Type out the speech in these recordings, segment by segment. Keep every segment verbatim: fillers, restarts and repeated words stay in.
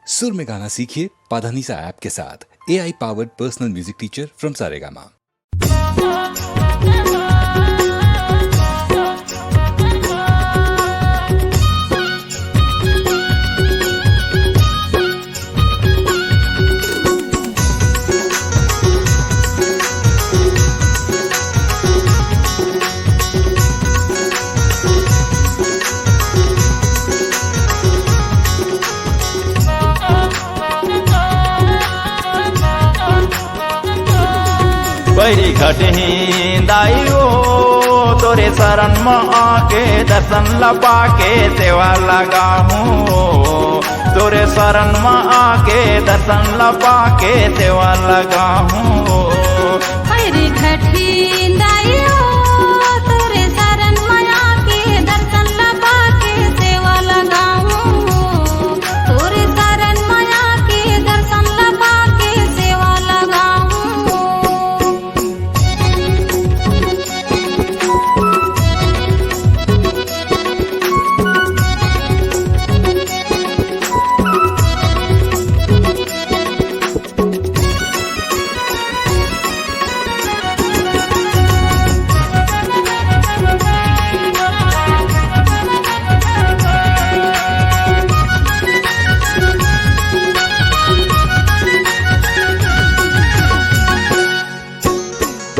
सुर में गाना सीखिए पाधानीसा ऐप के साथ। A I powered personal music teacher from Saregama. बैरी घटही दाई ओ, तोरे शरण म आके दर्शन ल पाके सेवा लगाहूँ। तोरे शरण म आके दर्शन ल पाके सेवा लगाहूँ। बैरी घटही दाई ओ, तोरे शरण म आके दर्शन ल पाके सेवा लगाहूँ। तोरे शरण म आके दर्शन ल पाके सेवा लगाहूँ।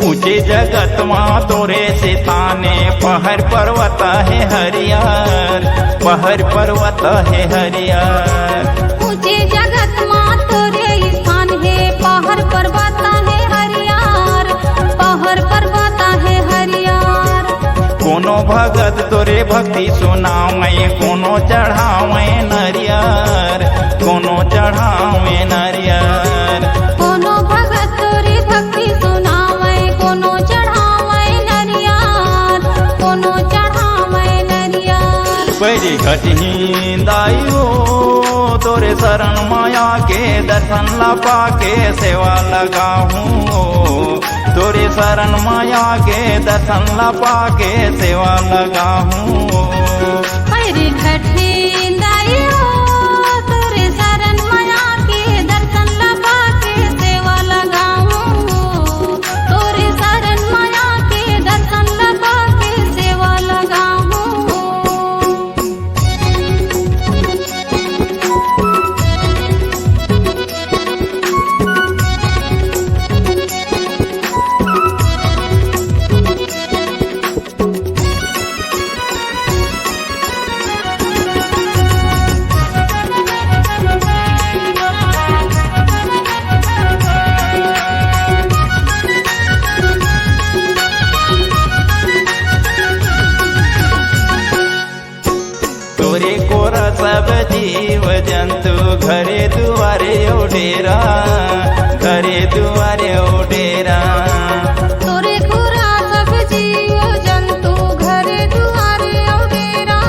ऊंचे जगत मा तोरे सिताने, पहाड़ पर्वत हे हरियर, पहाड़ पर्वत हे हरियर। ऊंचे जगत मा तोरे स्थान हे, पहाड़ पर्वत हे हरियर, पहाड़ पर्वत हे हरियर। कोनो भगत तोरे भक्ति सुनावै, कोनो चढ़ावै नरियर, कोनो चढ़ावै नरियर। कोनो भगत तोरे भक्ति सुनावै, कोनो चढ़ावै नरियर, कोनो चढ़ावै नरियर। बैरी घटही दाई ओ, तोरे शरण म आके दर्शन ल पाके सेवा लगाहूँ। तोरे शरण म आके दर्शन ल पाके सेवा लगाहूँ। बैरी घटही दाई ओ, तोरे शरण म आके दर्शन ल पाके सेवा लगाहूँ। तोरे शरण म आके दर्शन ल पाके सेवा लगाहूँ। तोरे कोरा सब जीव जंतु, घरे दुआरे ओ डेरा, घरे दुआरे ओ डेरा। तोरे कोरा सब जीव जंतु, घरे दुआरे ओ डेरा,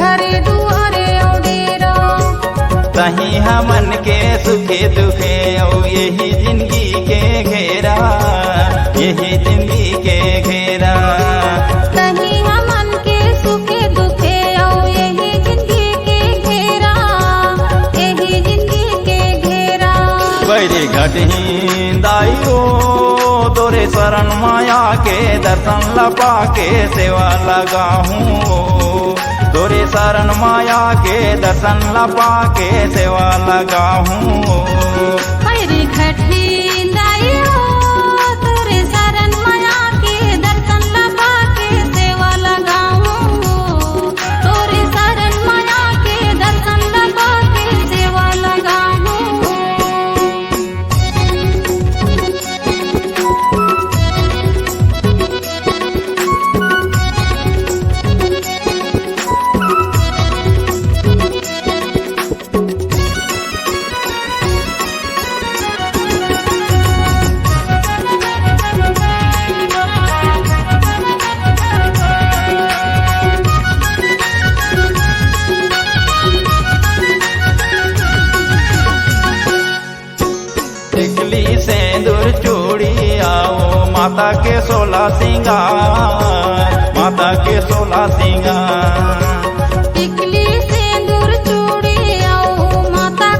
घरे दुआरे ओ डेरा। तहीं हमन के सुखे दुखे अउ यही जिंदगी के घेरा, यही जिंदगी के घेरा। तहीं हमन के सुखे दुखे अउ यही जिंदगी के घेरा, यही जिंदगी के घेरा। बैरी घटही दाई ओ, तोरे शरण म आके दर्शन ल पाके सेवा लगाहूँ। तोरे शरण म आके दर्शन ल पाके सेवा लगाहूँ। बैरी घटही दाई ओ, तोरे शरण म आके दर्शन ल पाके सेवा लगाहूँ। तोरे शरण म आके दर्शन ल पाके सेवा लगाहूँ। टिकली सेंदुर चूड़ी अउ माता के सोला सिंगार, माता के सोला सिंगार। टिकली सेंदुर चूड़ी अउ माता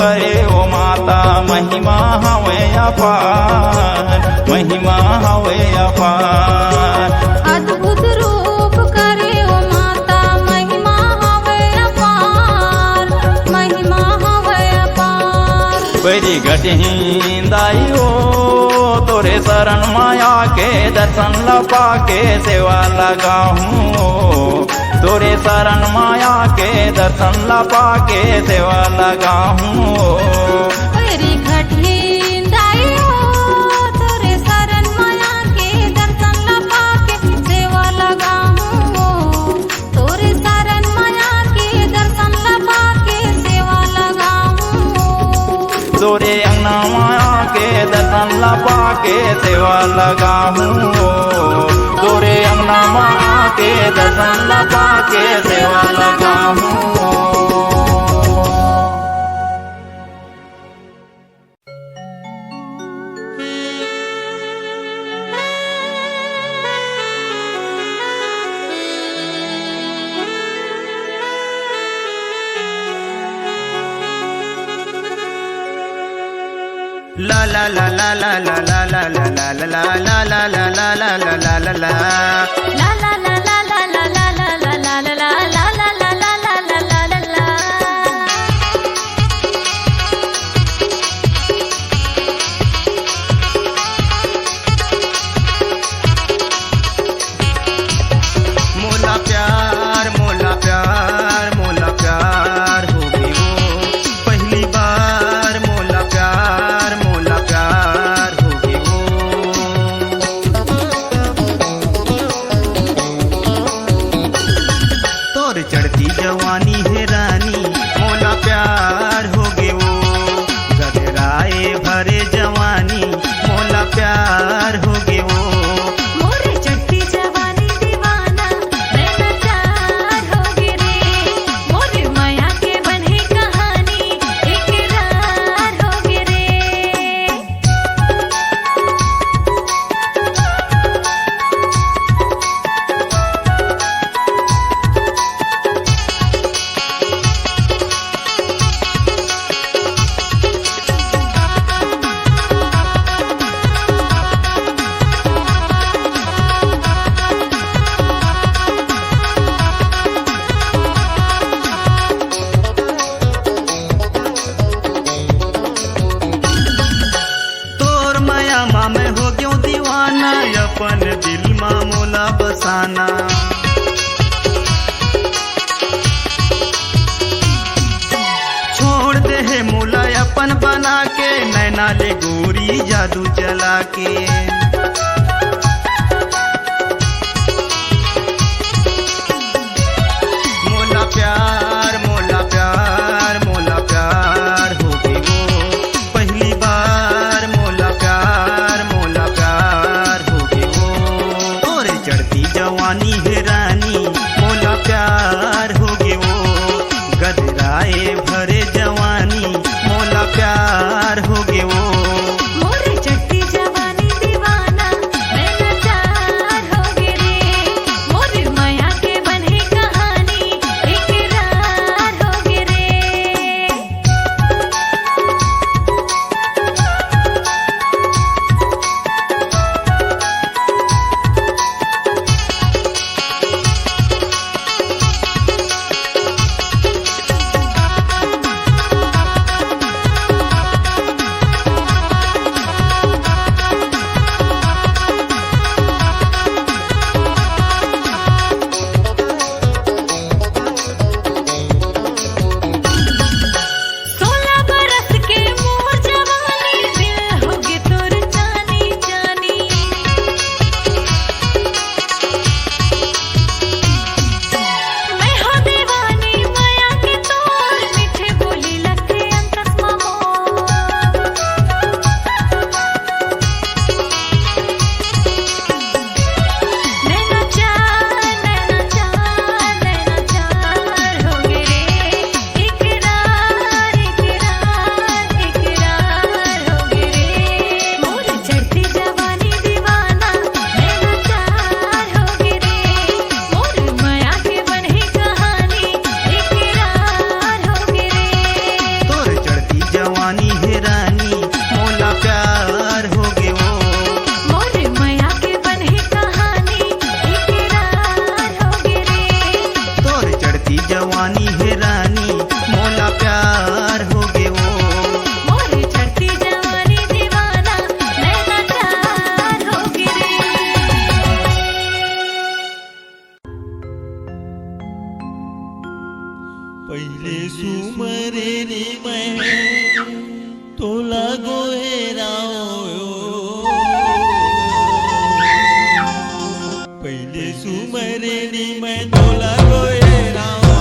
अरे ओ माता, महिमा हवे अपार, महिमा हवे अपार। अद्भुत रूप करे ओ माता, महिमा हवे अपार, महिमा हवे अपार। बैरी घटही दाई ओ, तोरे शरण माया के दर्शन ला पाके सेवा लगाहूँ ओ। तोरे शरण माया के दर्शन ला पाके सेवा लगाहूँ ओ। बैरी घटही दाई ओ, तोरे शरण माया के दर्शन ला पाके सेवा लगाहूँ ओ। तोरे शरण माया के दर्शन ला पाके सेवा लगाहूँ ओ। तोरे अंगना माया के दर्शन ला पाके सेवा लगाहूँ ओ। तोरे अंगना माया के दर्शन ला पाके सेवा लगाहूँ ओ। मोला प्यार, मोला प्यार, मोला प्यार होगे वो। पहली बार मोला प्यार, मोला प्यार होगे वो। तोर चढ़ती जवानी हे रानी, मोला प्यार होगे वो। गदराए भरे जवानी, मोला प्यार होगे वो। मोरे चट्टी जवानी दीवाना, मैं लाचार होगे रे। मोरे मया के बने कहानी, इकरार होगे रे। तोर मया मा मैं हो गेंव दीवाना, अपन दिल मा मोला बसाना। छोड़ दे हे मोला अपन बना के, नैना ले गोरी जादू चला के। मोला प्यार, मोला प्यार, मोला प्यार होगे वो। पहली बार मोला प्यार, मोला प्यार होगे वो। तोरे चढ़ती जवानी हे रानी, मोला प्यार होगे वो। गदराए भरे जवानी, मोला प्यार होगे वो। मोरे चट्टी जवानी दीवाना, मैं लाचार होगे रे। मोरे मया के बने कहानी, इकरार होगे रे। पहिले सुमरे रे मैं तोला गोहराओ। पहिले सुमरे रे मैं तोला गोहराओ।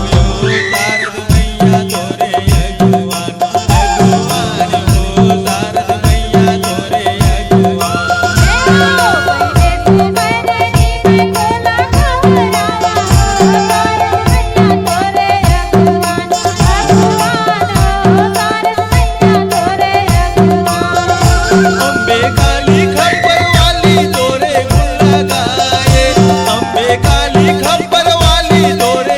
शारद मैया तोरे अगुवान, अगुवान हो शारद मैया तोरे अगुवान। अम्बे काली खप्पर वाली तोरे गुण लगाए, अम्बे काली खप्पर वाली तोरे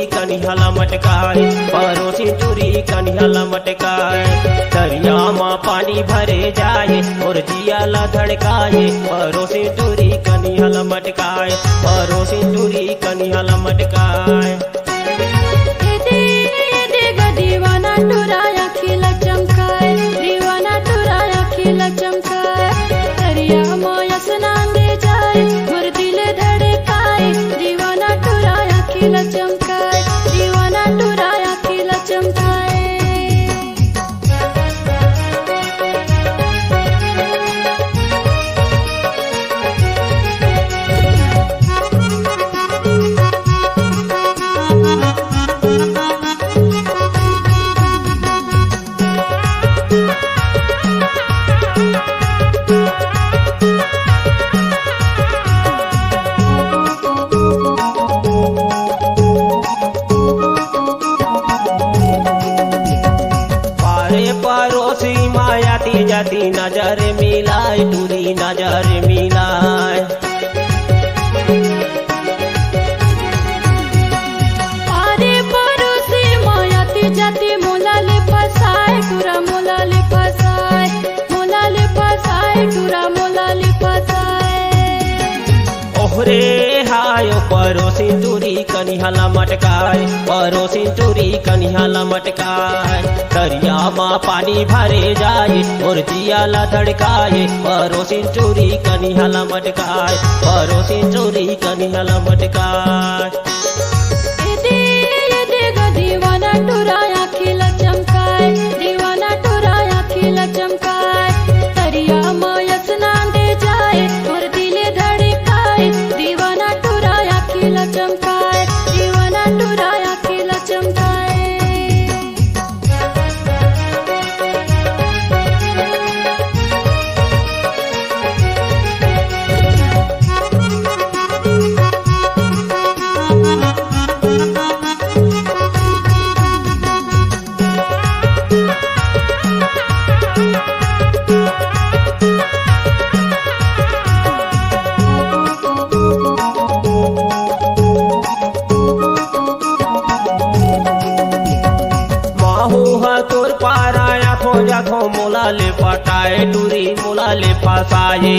कनिहा ला मटकाए, परोसिन टूरी कनिहा ला मटकाए। तरिया म पानी भरे जाए, मोर जिया ला धड़काए, परोसिन टूरी कनिहा ला मटकाए, परोसिन टूरी कनिहा ला मटकाए। ए दे, ए दे ग दीवाना टूरा आँखी ला चमकाए, दीवाना टूरा आँखी ला चमकाए। तरिया म असनान दे जाए, मोर दिल धड़काए, दीवाना टूरा आँखी ला चमकाए, दीवाना टूरा आँखी ला चमकाए। पारे परोसी माया ती जाती नजर मिलाए, टूरी नजर मिलाए। पारे परोसी माया ती जाती मोला ले फसाए, टूरा मोला ले फसाए, मोला ले फसाए, टूरा मोला ले फसाए। ओहरे हाय ओ परोसिन टूरी कनिहा ला मटकाए, परोसिन टूरी कनिहा ला मटकाए। तरिया म पानी भरे जाए, मोर जिया ला धड़काए, परोसिन टूरी कनिहा ला मटकाए, परोसिन टूरी कनिहा ला मटकाए। ए दे, ए दे ग दीवाना टूरा आँखी ला चमकाए, दीवाना टूरा आँखी ला चमकाए। तरिया म असनान दे जाए, मोर दिल धड़काए, दीवाना टूरा आँखी ला चमकाए, दीवाना टूरा आँखी ला चमकाए। महू ह तोर पारा आथो जाथो, मोला ले पटाए टूरी, मोला ले फसाए।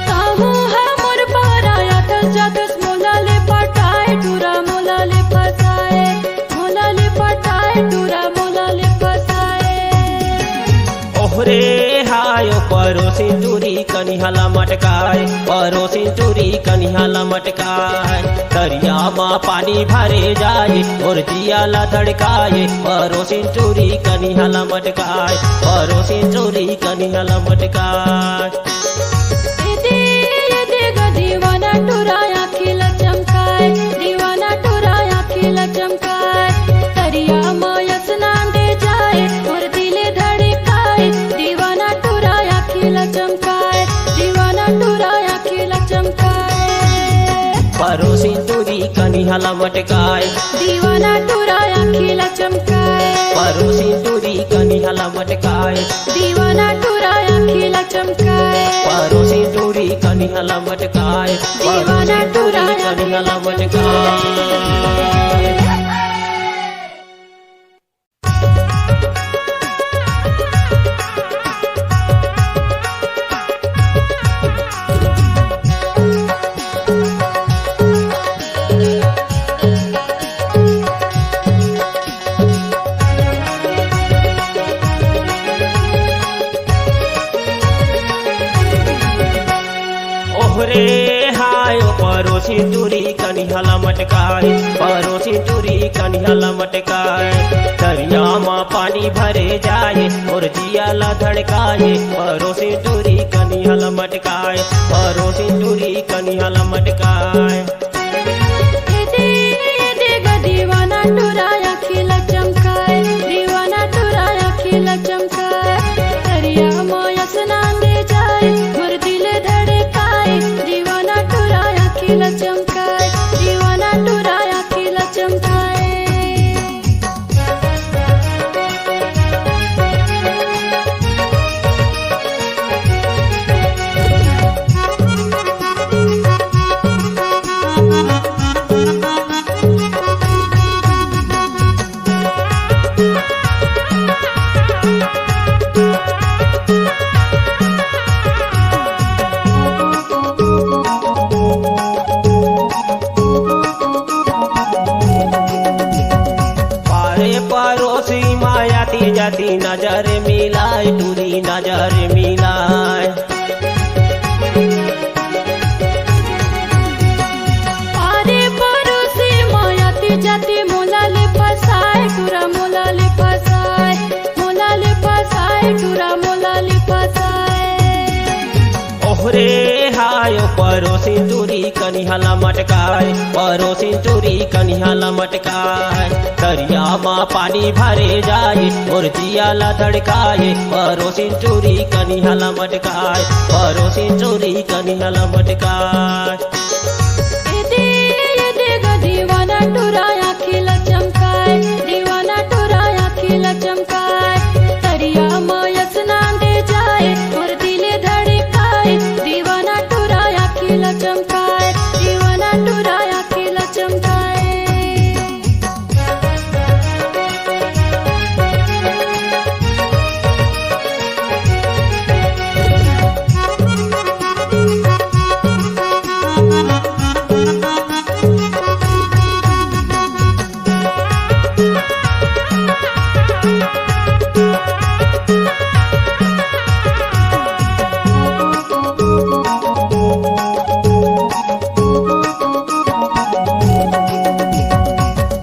महू ह मोर पारा आथस जाथस, मोला ले पटाए टूरा, मोला ले फसाए, मोला ले पटाए टूरा, मोला ले फसाए। ओहरे हाय ओ परोसिन टूरी कनिहा ला मटकाए, परोसिन टूरी कनिहा ला मटकाए। तरिया म पानी भरे जाए, मोर जिया ला धड़काए, परोसिन टूरी कनिहा ला मटकाए, परोसिन टूरी कनिहा ला मटकाए। ए दे, ए दे ग दीवाना टूरा आँखी ला चमकाए, दीवाना टूरा आँखी ला चमकाए। तरिया म असनान दे जाए, मोर दिल धड़काए, दीवाना टूरा आँखी ला चमकाए, दीवाना टूरा आँखी ला चमकाए। परोसिन टूरी कनिहा ला मटकाए, दीवाना टूरा आँखी ला चमकाए। परोसिन टूरी कनिहा ला मटकाए, दीवाना टूरा आँखी ला चमकाए। परोसिन टूरी कनिहा ला मटकाए, दीवाना टूरा आँखी ला मटकाए। ओहरे हाय ओ परोसिन टूरी कनिहा ला मटकाए, परोसिन टूरी कनिहा ला मटकाए। तरिया म पानी भरे जाए, मोर जिया ला धड़काए, परोसिन टूरी कनिहा ला मटकाए, परोसिन टूरी कनिहा ला मटकाए। ए दे, ए दे ग दीवाना टूरा आँखी ला चमकाए, दीवाना टूरा आँखी ला चमकाए। तरिया म असनान दे जाए, मोर दिल धड़काए, दीवाना टूरा आँखी ला चमकाए, दीवाना टूरा आँखी ला चमकाए। जाति नजर मिलाए, टूरी नजर मिलाए। अरे पड़ोसी मायाती जाति मोला ले फसाए, टूरा मोला ले फसाए, मोला ले फसाए, टूरा मोला ले फसाए। ओहरे हाय ओ परोसिन टूरी कनिहा ला मटकाए, परोसिन टूरी कनिहा ला मटकाए। तरिया मा पानी भरे जाए, मोर जिया ला धड़काए, परोसिन टूरी कनिहा ला मटकाए, परोसिन टूरी कनिहा ला मटकाए। एदे, एदे ग दीवाना टूरा आँखी ला चमकाए, दीवाना टूरा आँखी ला चमकाए। तरिया मा असनान दे जाए, मोर दिले धड़काए, दीवाना टूरा आँखी ला चमकाए, दीवाना टूरा आँखी ला चमकाए।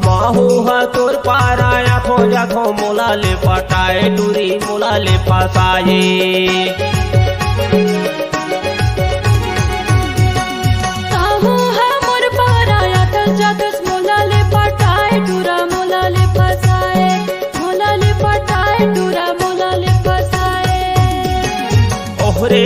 महू ह तोर पारा आथो जाथो, मोला ले पटाए टूरी, मोला ले फसाए। महू ह मोर पारा आथस जाथस, मोला ले पटाए टूरा, मोला ले फसाए, मोला ले पटाए टूरा, मोला ले फसाए। ओहरे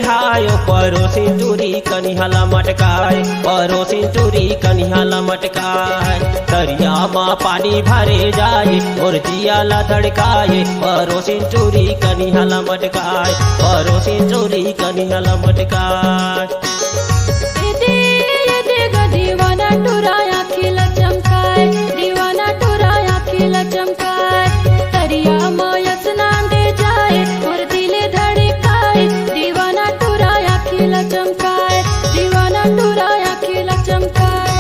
हाय ओ परोसिन टूरी कनिहा ला मटकाए, परोसिन टूरी कनिहा ला मटकाए। तरिया मा पानी भरे जाए, मोर जिया ला धड़काए, परोसिन टूरी कनिहा ला मटकाए, परोसिन टूरी कनिहा ला मटकाए। एदे, एदे ग दीवाना टूरा आँखी ला चमकाए, दीवाना टूरा आँखी ला चमकाए। तरिया मा असनान दे जाए, मोर दिले धड़काए, दीवाना टूरा आँखी ला चमकाए, दीवाना टूरा आँखी ला चमकाए।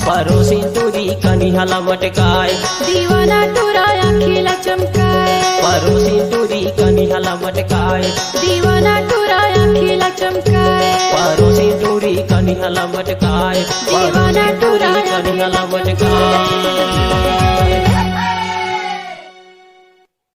परोसिन टूरी कनिहा ला मटकाए, दीवाना टूरा आँखी ला चमकाए। परोसिन टूरी कनिहा ला मटकाए, दीवाना टूरा आँखी ला चमकाए। परोसिन टूरी कनिहा ला मटकाए, दीवाना परोसिन टूरा टूरी कनिहा ला मटकाए।